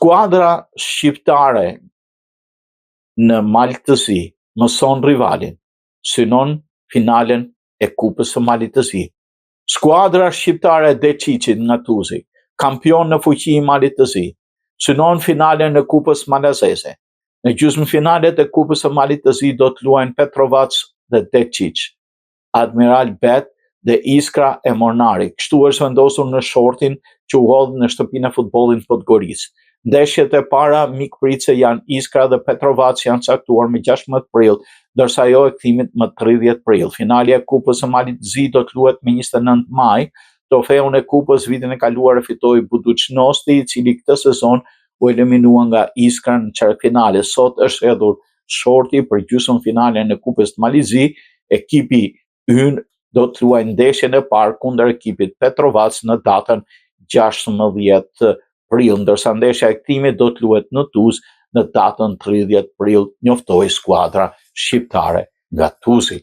Skuadra shqiptare në Mal të Zi mëson rivalin, synon finalen e Kupës së Malit të Zi. Skuadra shqiptare e Deçiçit nga Tuzi, kampion në fuqi i Malit të Zi, synon finalen e Kupës Malazeze. Në gjysmëfinalet e Kupës së Malit të Zi do të luajnë Petrovac dhe Deçiç. Admiral Bet dhe Iskra e Mornari. Kështu është vendosur në shortin që u hodh në shtëpinë e futbollit në Podgoricë. Ndeshjet e para mikpritëse janë Iskra dhe Petrovac janë caktuar më 16 prill, ndërsa ajo e kthimit më 30 prill. Finalja e Kupës së Malit të Zi do të luhet më 29 maj. Trofeun e Kupës vitin e kaluar e fitoi Budućnosti, i cili këtë sezon u eliminua nga Iskra në çerekfinale. Sot është hedhur shorti për gjysmëfinalen e Kupës të Malit Zi, ekipi ynë do të luajë ndeshjen e parë kundër ekipit Petrovac në datën 16 prill, ndërsa ndeshja e kthimit do të luhet në Tuz në datën 30 prill, njoftoi skuadra shqiptare nga Tuzi.